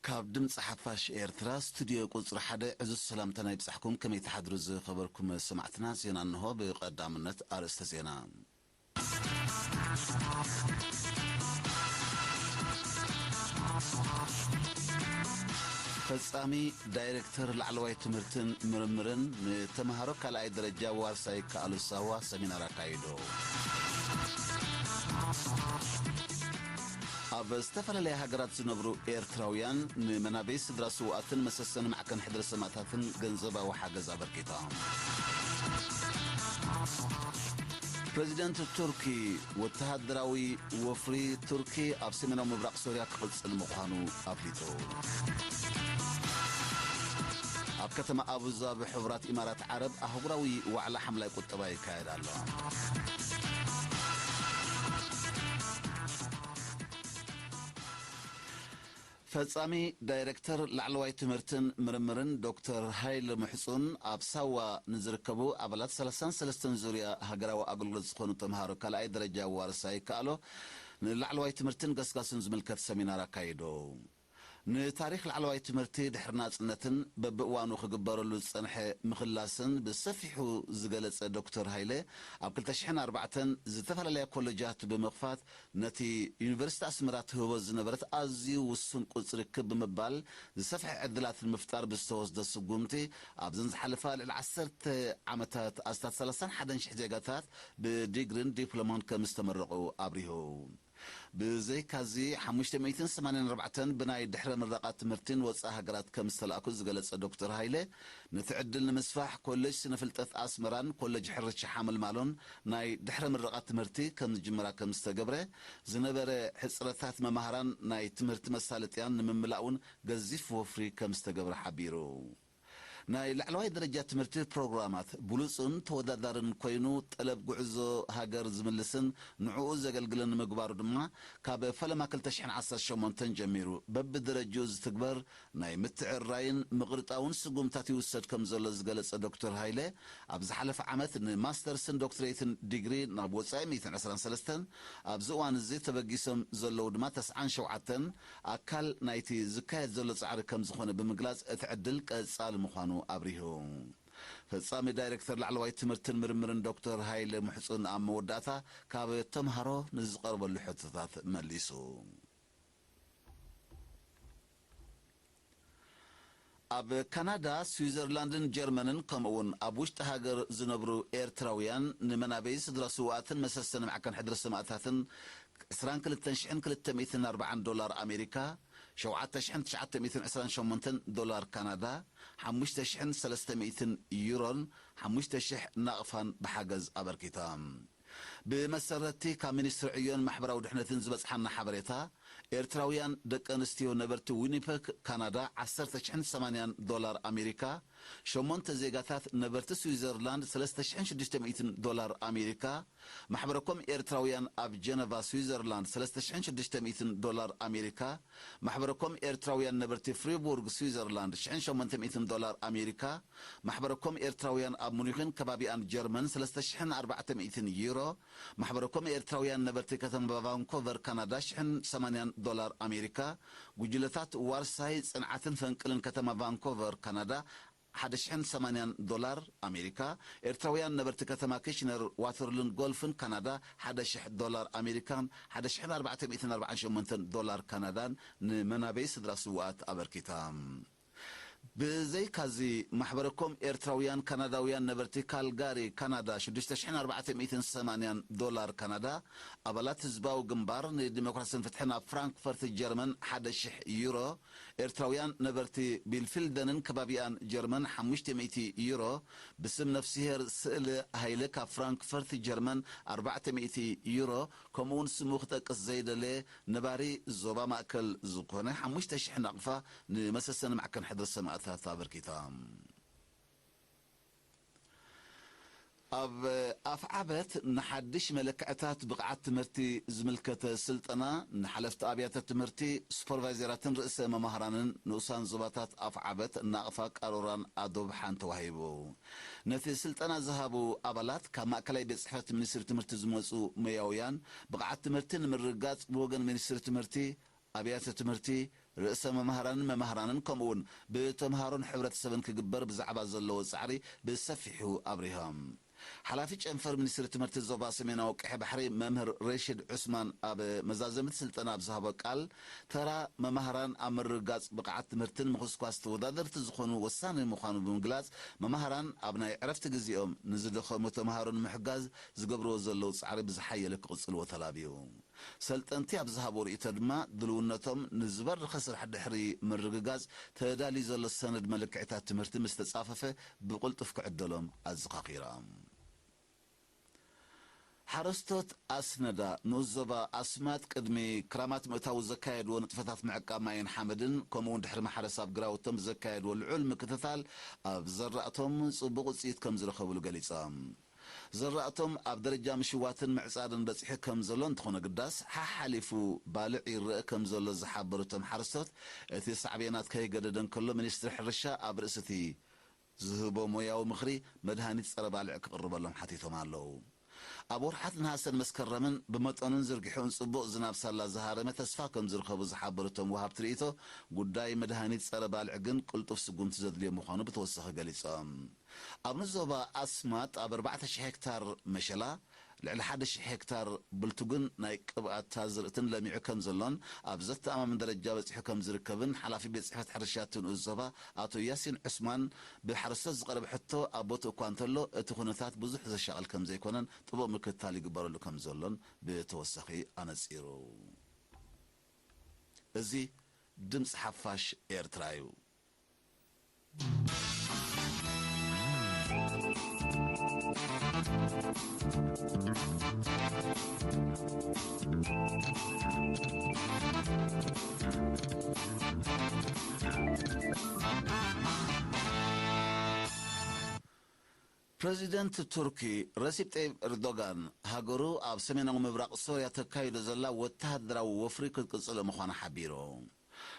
ካብ ድምፂ ሓፋሽ ኤርትራ ስቱድዮ ቁፅሪ ሓደ ዕዙዝ ሰላምታና ይብፃሕኩም። ከመይ ትሓድሩ ዝኸበርኩም ሰማዕትና? ዜና እንሆ። ብቐዳምነት ኣርእስተ ዜና። ፈጻሚ ዳይሬክተር ላዕለዋይ ትምህርትን ምርምርን ንተምሃሮ ካልኣይ ደረጃ ዋርሳይ ከኣሉ ሳዋ ሰሚናር ኣካይዱ። ኣብ ዝተፈላለያ ሃገራት ዝነብሩ ኤርትራውያን ንመናበይ ስድራ ስውኣትን መሰሰኒ ማዕከን ሕድሪ ሰማእታትን ገንዘባዊ ሓገዝ ኣበርኪቶም። ፕረዚደንት ቱርኪ፣ ወተሃደራዊ ወፍሪ ቱርኪ ኣብ ሰሜናዊ ምብራቕ ሶርያ ክቕጽል ምዃኑ ኣፍሊጡ። ኣብ ከተማ ኣቡዛቢ ሕቡራት ኢማራት ዓረብ ኣህጉራዊ ዋዕላ ሓምላይ ቁጠባ ይካየድ ኣሎ። ፈጻሚ ዳይሬክተር ላዕለዋይ ትምህርትን ምርምርን ዶክተር ሃይለ ምሕጹን ኣብ ሳዋ ንዝርከቡ ኣባላት ሰላሳን ሰለስተን ዙርያ ሃገራዊ ኣገልግሎት ዝኾኑ ተምሃሮ ካልኣይ ደረጃ ዋርሳይ ከኣሎ ንላዕለዋይ ትምህርትን ገስጋስን ዝምልከት ሰሚናር ኣካይዱ። ንታሪኽ ላዕለዋይ ትምህርቲ ድሕሪ ናጽነትን በብእዋኑ ክግበረሉ ዝጸንሐ ምኽላስን ብሰፊሑ ዝገለጸ ዶክተር ሃይለ፣ ኣብ ክልተ ሽሕን ኣርባዕተን ዝተፈላለያ ኮለጃት ብምኽፋት ነቲ ዩኒቨርሲቲ ኣስመራ ትህቦ ዝነበረት ኣዝዩ ውሱን ቁጽሪ ክብ ብምባል ዝሰፍሐ ዕድላት ንምፍጣር ብዝተወስደ ስጉምቲ ኣብዘን ዝሓለፋ ልዕሊ ዓሰርተ ዓመታት ኣስታት ሰላሳን ሓደን ሽሕ ዜጋታት ብዲግሪን ዲፕሎማን ከም ዝተመረቑ ኣብሪሁ። ብዘይካዚ፣ ሓሙሽተ ሚእትን ሰማንያን ኣርባዕተን ብናይ ድሕረ ምረቓ ትምህርቲ ንወጻኢ ሃገራት ከም ዝተላእኩ ዝገለጸ ዶክተር ሃይለ፣ ነቲ ዕድል ንምስፋሕ ኮሌጅ ስነ ፍልጠት ኣስመራን ኮሌጅ ሕርሻ ሓመልማሎን ናይ ድሕረ ምረቓ ትምህርቲ ከም ዝጅምራ ከም ዝተገብረ፣ ዝነበረ ሕጽረታት መማህራን ናይ ትምህርቲ መሳለጥያን ንምምላእ እውን ገዚፍ ወፍሪ ከም ዝተገብረ ሓቢሩ። ናይ ላዕለዋይ ደረጃ ትምህርቲ ፕሮግራማት ብሉጽን ተወዳዳርን ኮይኑ፣ ጠለብ ጉዕዞ ሃገር ዝምልስን ንዕኡ ዘገልግልን ንምግባሩ ድማ፣ ካብ ፈለማ ክልተ ሽሕን ዓሰርተ ሸሞንተን ጀሚሩ በብደረጅኡ ዝትግበር ናይ ምትዕርራይን ምቕርጣውን ስጉምታት ይውሰድ ከም ዘሎ ዝገለጸ ዶክተር ሃይለ፣ ኣብ ዝሓለፈ ዓመት ንማስተርስን ዶክትሬትን ዲግሪ ናብ ወጻኢ ሚእትን ዕስራን ሰለስተን፣ ኣብዚ እዋን እዚ ተበጊሶም ዘለዉ ድማ ተስዓን ሸውዓተን፣ ኣካል ናይቲ ዝካየድ ዘሎ ጻዕሪ ከም ዝኾነ ብምግላጽ፣ እቲ ዕድል ቀጻሊ ምዃኑ ኣብሪሁ። ፈጻሚ ዳይሬክተር ላዕለዋይ ትምህርትን ምርምርን ዶክተር ሃይለ ምሕጹን ኣብ መወዳእታ ካብ ተምሃሮ ንዝቐርበሉ ሕቶታት መሊሱ። ኣብ ካናዳ፣ ስዊዘርላንድን ጀርመንን ከምኡውን ኣብ ውሽጢ ሃገር ዝነብሩ ኤርትራውያን ንመናበይ ስድራ ስውኣትን መሰሰኒ ማዕከን ሕድሪ ሰማእታትን ዕስራን ክልተን ሽሕን ክልተ ሚእትን ኣርባዓን ዶላር ኣሜሪካ፣ ሸውዓተ ሽሕን ትሽዓተ ሚእትን ዕስራን ሸሞንተን ዶላር ካናዳ፣ ሓሙሽተ ሽሕን ሰለስተ ሚእትን ዩሮን ሓሙሽተ ሽሕ ናቕፋን ብሓገዝ ኣበርኪቶም። ብመሰረትቲ ካብ ሚኒስትሪ ዕዮን ማሕበራዊ ድሕነትን ዝበጽሓና ሓበሬታ፣ ኤርትራውያን ደቂ ኣንስትዮ ነበርቲ ዊኒፐግ ካናዳ ዓሰርተ ሽሕን ሰማንያን ዶላር ኣሜሪካ፣ ሸሞንተ ዜጋታት ነበርቲ ስዊዘርላንድ ሰለስተ ሽሕን ሽዱሽተ ሚእትን ዶላር ኣሜሪካ፣ ማሕበረኮም ኤርትራውያን ኣብ ጀነቫ ስዊዘርላንድ ሰለስተ ሽሕን ሽዱሽተ ሚእትን ዶላር ኣሜሪካ፣ ማሕበረኮም ኤርትራውያን ነበርቲ ፍሪቡርግ ስዊዘርላንድ ሽሕን ሸሞንተ ሚእትን ዶላር ኣሜሪካ፣ ማሕበረኮም ኤርትራውያን ኣብ ሙኒኽን ከባቢኣን ጀርመን ሰለስተ ሽሕን ኣርባዕተ ሚእትን ዩሮ፣ ማሕበረኮም ኤርትራውያን ነበርቲ ከተማ ቫንኮቨር ካናዳ ሽሕን ሰማንያን ዶላር ኣሜሪካ፣ ጉጅለታት ዋርሳይ፣ ጽንዓትን ፈንቅልን ከተማ ቫንኮቨር ካናዳ ሓደ ሽሕን ሰማንያን ዶላር ኣሜሪካ፣ ኤርትራውያን ነበርቲ ከተማ ኪሽነር ዋተርሉን ጎልፍን ካናዳ ሓደ ሽሕ ዶላር ኣሜሪካን ሓደ ሽሕን ኣርባዕተ ሚእትን ኣርባዓን ሸሞንተን ዶላር ካናዳን ንመናበይ ስድራ ስውኣት ኣበርኪታ። ብዘይካዚ፣ ማሕበረኮም ኤርትራውያን ካናዳውያን ነበርቲ ካልጋሪ ካናዳ ሽዱሽተ ሽሕን ኣርባዕተ ሚእትን ሰማንያን ዶላር ካናዳ፣ ኣባላት ህዝባዊ ግንባር ንዲሞክራስን ፍትሕን ኣብ ፍራንክፈርት ጀርመን ሓደ ሽሕ ዩሮ፣ ኤርትራውያን ነበርቲ ቢልፊልደንን ከባቢኣን ጀርመን ሓሙሽተ ሚእቲ ዩሮ፣ ብስም ነፍስሄር ስእሊ ሃይለ ካብ ፍራንክፈርት ጀርመን ኣርባዕተ ሚእቲ ዩሮ፣ ከምኡውን ስሙ ክጠቅስ ዘይደለየ ነባሪ ዞባ ማእከል ዝኾነ ሓሙሽተ ሽሕ ናቕፋ ንመሰሰኒ ማዕከን ሕድሪ ሰማእታት ኣበርኪታ። ኣብ ኣፍዓበት ንሓድሽ መለክዕታት ብቕዓት ትምህርቲ ዝምልከተ ስልጠና ንሓለፍቲ ኣብያተ ትምህርቲ፣ ሱፐርቫይዘራትን ርእሰ መማህራንን ንኡሳን ዞባታት ኣፍዓበት፣ ናቕፋ፣ ቃሮራን ኣዶብሓን ተዋሂቡ። ነቲ ስልጠና ዝሃቡ ኣባላት ካብ ማእከላይ ቤት ጽሕፈት ሚኒስትሪ ትምህርቲ ዝመጹ ሞያውያን፣ ብቕዓት ትምህርቲ ንምርግጋጽ ብወገን ሚኒስትሪ ትምህርቲ፣ ኣብያተ ትምህርቲ፣ ርእሰ መማህራንን መማህራንን ከምኡውን ብተምሃሮን ሕብረተሰብን ክግበር ብዛዕባ ዘለዎ ጻዕሪ ብሰፊሑ ኣብሪሆም። ሓላፊ ጨንፈር ሚኒስትሪ ትምህርቲ ዞባ ሰሜናዊ ቀይሕ ባሕሪ መምህር ሬሽድ ዑስማን ኣብ መዛዘሚቲ ስልጠና ኣብ ዝሃቦ ቃል፣ ተራ መማህራን ኣብ ምርግጋጽ ብቕዓት ትምህርትን ምኹስኳስ ተወዳደርቲ ዝኾኑ ወሳኒ ምዃኑ ብምግላጽ፣ መማህራን ኣብ ናይ ዕረፍቲ ግዜኦም ንዝደኸሙ ተምሃሮ ንምሕጋዝ ዝገብርዎ ዘለዉ ጻዕሪ ብዝሓየለ ክቕጽልዎ ተላብዩ። ሰልጠንቲ ኣብ ዝሃቦ ርእይቶ ድማ፣ ድልውነቶም ንዝበረኸ ስራሕ ድሕሪ ምርግጋጽ፣ ተዳልዩ ዘሎ ሰነድ መለክዒታት ትምህርቲ ምስ ተጻፈፈ ብቕልጡፍ ክዕደሎም ኣዘኻኺሮም። ሓረስቶት ኣስነዳ ንኡስ ዞባ ኣስማጥ ቅድሚ ክራማት ምእታዉ ዘካየድዎ ንጥፈታት ምዕቃብ ማይን ሓመድን፣ ከምኡውን ድሕሪ ማሕረስ ኣብ ግራውቶም ዘካየድዎ ልዑል ምክትታል ኣብ ዘራእቶም ጽቡቕ ውጽኢት ከም ዝረኸብሉ ገሊጾም። ዘራእቶም ኣብ ደረጃ ምሽዋትን ምዕጻድን በጺሑ ከም ዘሎ እንተኾነ ግዳስ፣ ሓሓሊፉ ባልዕ ይረአ ከም ዘሎ ዝሓበሩ እቶም ሓረስቶት፣ እቲ ሳዕቤናት ከይገደደ እንከሎ፣ ሚኒስትሪ ሕርሻ ኣብ ርእሲ እቲ ዝህቦ ሞያዊ ምኽሪ መድሃኒት ጸረ ባልዕ ክቕርበሎም ሓቲቶም ኣለዉ። ኣብ ወርሓት ነሃሰን መስከረምን ብመጠኑን ዝርግሕኡን ጽቡቕ ዝናብ ሳላ ዝሃረመ ተስፋ ከም ዝርከቡ ዝሓበሩ እቶም ወሃብቲ ርእይቶ፣ ጉዳይ መድሃኒት ጸረ ባልዕ ግን ቅልጡፍ ስጉምቲ ዘድልዮ ምዃኑ ብተወሳኺ ገሊጾም። ኣብ ንዞባ ኣስማጥ ኣብ ኣርባዕተ ሽሕ ሄክታር መሸላ፣ ልዕሊ ሓደ ሽሕ ሄክታር ብልቱግን ናይ ቅብኣት ኣዝርእትን ለሚዑ ከም ዘሎን ኣብ ዘተኣማምን ደረጃ በጺሑ ከም ዝርከብን ሓላፊ ቤት ጽሕፈት ሕርሻ እቲ ንኡስ ዞባ ኣቶ ያሲን ዑስማን ብሓረስቶት ዝቐረበ ሕቶ ኣብ ቦትኡ እኳ እንተሎ፣ እቲ ኩነታት ብዙሕ ዘሻቕል ከም ዘይኮነን ጥቡቕ ምክትታል ይግበረሉ ከም ዘሎን ብተወሳኺ ኣነጺሩ። እዚ ድምጺ ሓፋሽ ኤርትራ እዩ። ፕረዚደንት ቱርኪ ረሲፕ ጠይብ ኤርዶጋን፣ ሃገሩ ኣብ ሰሜናዊ ምብራቕ ሶርያ ተካይዶ ዘላ ወተሃደራዊ ወፍሪ ክትቅጽሎ ምዃና ሓቢሩ።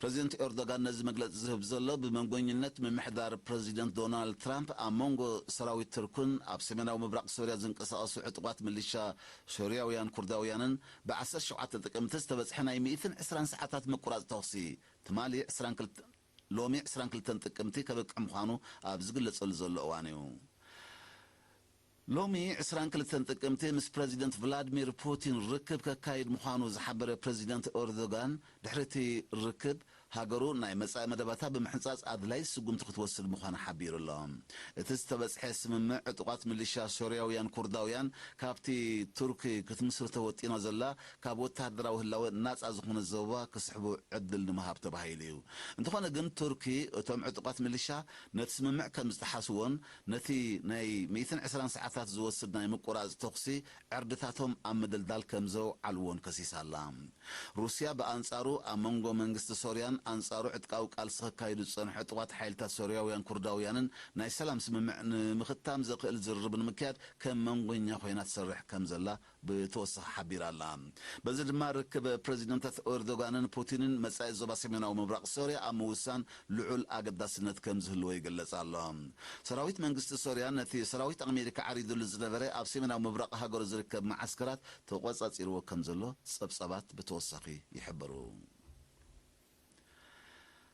ፕረዚደንት ኤርዶጋን ነዚ መግለጺ ዝህብ ዘሎ፣ ብመንጎኝነት ምምሕዳር ፕረዚደንት ዶናልድ ትራምፕ ኣብ መንጎ ሰራዊት ቱርክን ኣብ ሰሜናዊ ምብራቕ ሶርያ ዝንቀሳቐሱ ዕጡቓት ምሊሻ ሶርያውያን ኩርዳውያንን ብ ዓሰርተ ሸውዓተ ጥቅምቲ ዝተበጽሐ ናይ ሚእትን ዕስራን ሰዓታት ምቁራጽ ተኹሲ፣ ትማሊ ዕስራን ክልተን ሎሚ ዕስራን ክልተን ጥቅምቲ ከብቅዕ ምዃኑ ኣብ ዝግለጸሉ ዘሎ እዋን እዩ። ሎሚ ዕስራን ክልተን ጥቅምቲ ምስ ፕረዚደንት ቭላድሚር ፑቲን ርክብ ከካይድ ምዃኑ ዝሓበረ ፕረዚደንት ኤርዶጋን፣ ድሕሪ እቲ ርክብ ሃገሩ ናይ መጻኢ መደባታ ብምሕንጻጽ ኣድላይ ስጉምቲ ክትወስድ ምዃና ሓቢሩ ኣሎ። እቲ ዝተበጽሐ ስምምዕ ዕጡቓት ሚሊሻ ሶርያውያን ኩርዳውያን ካብቲ ቱርኪ ክትምስርቶ ወጢና ዘላ ካብ ወተሃደራዊ ህላወ ናጻ ዝኾነ ዞባ ክስሕቡ ዕድል ንምሃብ ተባሂሉ እዩ። እንተኾነ ግን ቱርኪ እቶም ዕጡቓት ሚሊሻ ነቲ ስምምዕ ከም ዝጠሓስዎን ነቲ ናይ ሚእትን ዕስራን ሰዓታት ዝወስድ ናይ ምቁራጽ ተኹሲ ዕርድታቶም ኣብ ምድልዳል ከም ዘውዓልዎን ከሲሳ ኣላ። ሩስያ ብኣንጻሩ ኣብ መንጎ መንግስቲ ሶርያን ኣንጻሩ ዕጥቃዊ ቃልሲ ከካይዱ ዝጸንሑ ዕጡቓት ሓይልታት ሶርያውያን ኩርዳውያንን ናይ ሰላም ስምምዕ ንምኽታም ዘኽእል ዝርርብ ንምክያድ ከም መንጎኛ ኮይና ትሰርሕ ከም ዘላ ብተወሳኺ ሓቢራ ኣላ። በዚ ድማ ርክብ ፕረዚደንታት ኤርዶጋንን ፑቲንን መጻኢ ዞባ ሰሜናዊ ምብራቕ ሶርያ ኣብ ምውሳን ልዑል ኣገዳስነት ከም ዝህልዎ ይግለጽ ኣሎ። ሰራዊት መንግስቲ ሶርያ ነቲ ሰራዊት ኣሜሪካ ዓሪዱሉ ዝነበረ ኣብ ሰሜናዊ ምብራቕ ሃገሩ ዝርከብ መዓስከራት ተቖጻጺርዎ ከም ዘሎ ጸብጻባት ብተወሳኺ ይሕብሩ።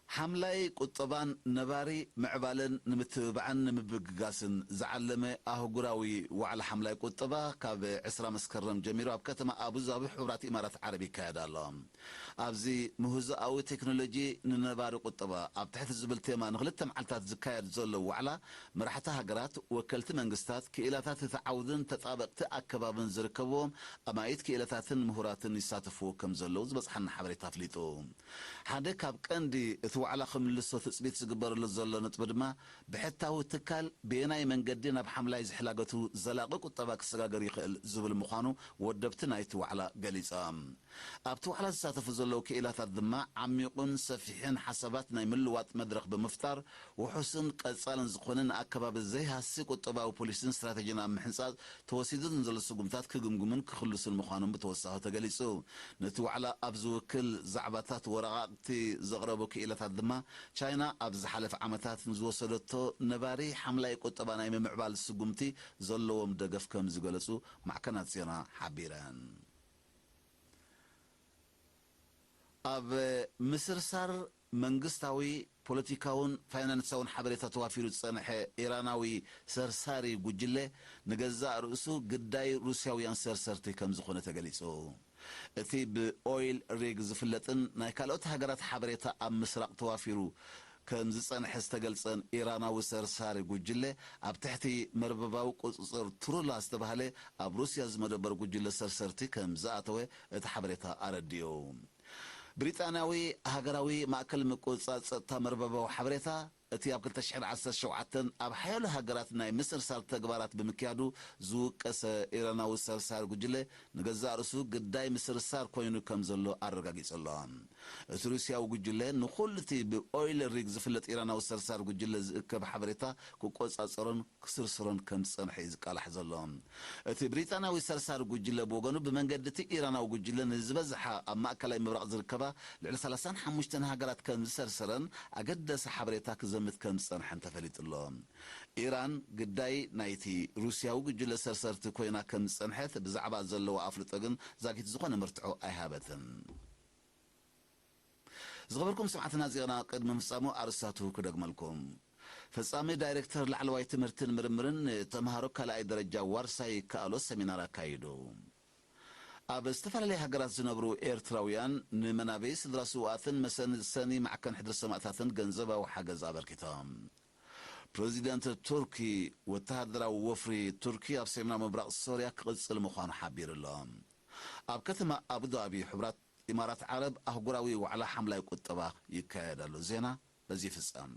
ሓምላይ ቁጠባን ነባሪ ምዕባለን ንምትብባዕን ንምብግጋስን ዝዓለመ ኣህጉራዊ ዋዕላ ሓምላይ ቁጠባ ካብ ዕስራ መስከረም ጀሚሩ ኣብ ከተማ ኣቡዛቢ ሕቡራት ኢማራት ዓረብ ይካየድ ኣሎ። ኣብዚ ምህዞኣዊ ቴክኖሎጂ ንነባሪ ቁጠባ ኣብ ትሕቲ ዝብል ቴማ ንክልተ መዓልታት ዝካየድ ዘሎ ዋዕላ፣ መራሕቲ ሃገራት፣ ወከልቲ መንግስታት፣ ክኢላታት እቲ ዓውድን ተጣበቕቲ ኣከባብን ዝርከብዎም ኣማኢት ክኢላታትን ምሁራትን ይሳተፍዎ ከም ዘለዉ ዝበጽሓና ሓበሬታ ኣፍሊጡ። ሓደ ካብ ቀንዲ እቲ ዋዕላ ክምልሶ ትጽቢት ዝግበረሉ ዘሎ ነጥቢ ድማ፣ ብሕታዊ ትካል በየናይ መንገዲ ናብ ሓምላይ ዝሕላገቱ ዘላቒ ቁጠባ ክሰጋገር ይኽእል ዝብል ምዃኑ ወደብቲ ናይቲ ዋዕላ ገሊጾም። ኣብቲ ዋዕላ ዝሳተፉ ዘለዉ ክኢላታት ድማ፣ ዓሚቑን ሰፊሕን ሓሳባት ናይ ምልዋጥ መድረኽ ብምፍጣር፣ ውሑስን ቀጻልን ዝኾነ ንኣከባቢ ዘይሃሲ ቁጠባዊ ፖሊሲን ስትራተጂን ኣብ ምሕንጻጽ ተወሲዱ ንዘሎ ስጉምታት ክግምግሙን ክኽልሱን ምዃኖም ብተወሳኺ ተገሊጹ። ነቲ ዋዕላ ኣብ ዝውክል ዛዕባታት ወረቓቕቲ ዘቕረቡ ክኢላታት ድማ፣ ቻይና ኣብ ዝሓለፈ ዓመታት ንዝወሰደቶ ነባሪ ሓምላይ ቁጠባ ናይ ምምዕባል ስጉምቲ ዘለዎም ደገፍ ከም ዝገለጹ ማዕከናት ዜና ሓቢረን። ኣብ ምስርሳር መንግስታዊ፣ ፖለቲካውን ፋይናንሳውን ሓበሬታ ተዋፊሩ ዝጸንሐ ኢራናዊ ሰርሳሪ ጉጅለ፣ ንገዛእ ርእሱ ግዳይ ሩስያውያን ሰርሰርቲ ከም ዝኾነ ተገሊጹ። እቲ ብኦይል ሪግ ዝፍለጥን ናይ ካልኦት ሃገራት ሓበሬታ ኣብ ምስራቕ ተዋፊሩ ከም ዝጸንሐ ዝተገልጸን ኢራናዊ ሰርሳሪ ጉጅለ፣ ኣብ ትሕቲ መርበባዊ ቁጽጽር ትሩላ ዝተባህለ ኣብ ሩስያ ዝመደበር ጉጅለ ሰርሰርቲ ከም ዝኣተወ እቲ ሓበሬታ ኣረዲኡ። ብሪጣንያዊ ሃገራዊ ማእከል ምቁጽጻር ጸጥታ መርበባዊ ሓበሬታ፣ እቲ ኣብ ክልተ ሽሕን ዓሰርተ ሸውዓተን ኣብ ሓያሎ ሃገራት ናይ ምስርሳር ተግባራት ብምክያዱ ዝውቀሰ ኢራናዊ ሰርሳሪ ጉጅለ፣ ንገዛእ ርእሱ ግዳይ ምስርሳር ኮይኑ ከም ዘሎ ኣረጋጊጹ ኣሎ። እቲ ሩስያዊ ጉጅለ፣ ንኹሉ እቲ ብኦይል ሪግ ዝፍለጥ ኢራናዊ ሰርሳሪ ጉጅለ ዝእከብ ሓበሬታ ክቆጻጸሮን ክስርስሮን ከም ዝጸንሐ እዩ ዝቃላሕ ዘሎ። እቲ ብሪጣንያዊ ሰርሳሪ ጉጅለ ብወገኑ፣ ብመንገዲ እቲ ኢራናዊ ጉጅለ ንዝበዝሓ ኣብ ማእከላይ ምብራቕ ዝርከባ ልዕሊ ሰላሳን ሓሙሽተን ሃገራት ከም ዝሰርሰረን ኣገዳሲ ሓበሬታ ክዘምት ከም ዝጸንሐን ተፈሊጡ ኣሎ። ኢራን ግዳይ ናይቲ ሩስያዊ ጉጅለ ሰርሰርቲ ኮይና ከም ዝጸንሐት ብዛዕባ ዘለዋ ኣፍልጦ ግን ዛጊት ዝኾነ መርትዖ ኣይሃበትን። ዝኸበርኩም ሰማዕትና፣ ዜና ቅድሚ ምፍጻሙ ኣርእስታቱ ክደግመልኩም። ፈጻሚ ዳይሬክተር ላዕለዋይ ትምህርትን ምርምርን ንተምሃሮ ካልኣይ ደረጃ ዋርሳይ ይከኣሎ ሰሚናር ኣካይዱ። ኣብ ዝተፈላለያ ሃገራት ዝነብሩ ኤርትራውያን ንመናበይ ስድራ ስውኣትን መሰኒ ማዕከን ሕድሪ ሰማእታትን ገንዘባዊ ሓገዝ ኣበርኪቶም። ፕረዚደንት ቱርኪ፣ ወተሃደራዊ ወፍሪ ቱርኪ ኣብ ሰሜናዊ ምብራቕ ሶርያ ክቕጽል ምዃኑ ሓቢሩ ኣሎ። ኣብ ከተማ ኣቡዳቢ፣ ሕቡራት ኢማራት ዓረብ ኣህጉራዊ ዋዕላ ሓምላይ ቁጠባ ይካየድ ኣሎ። ዜና በዚ ይፍጸም።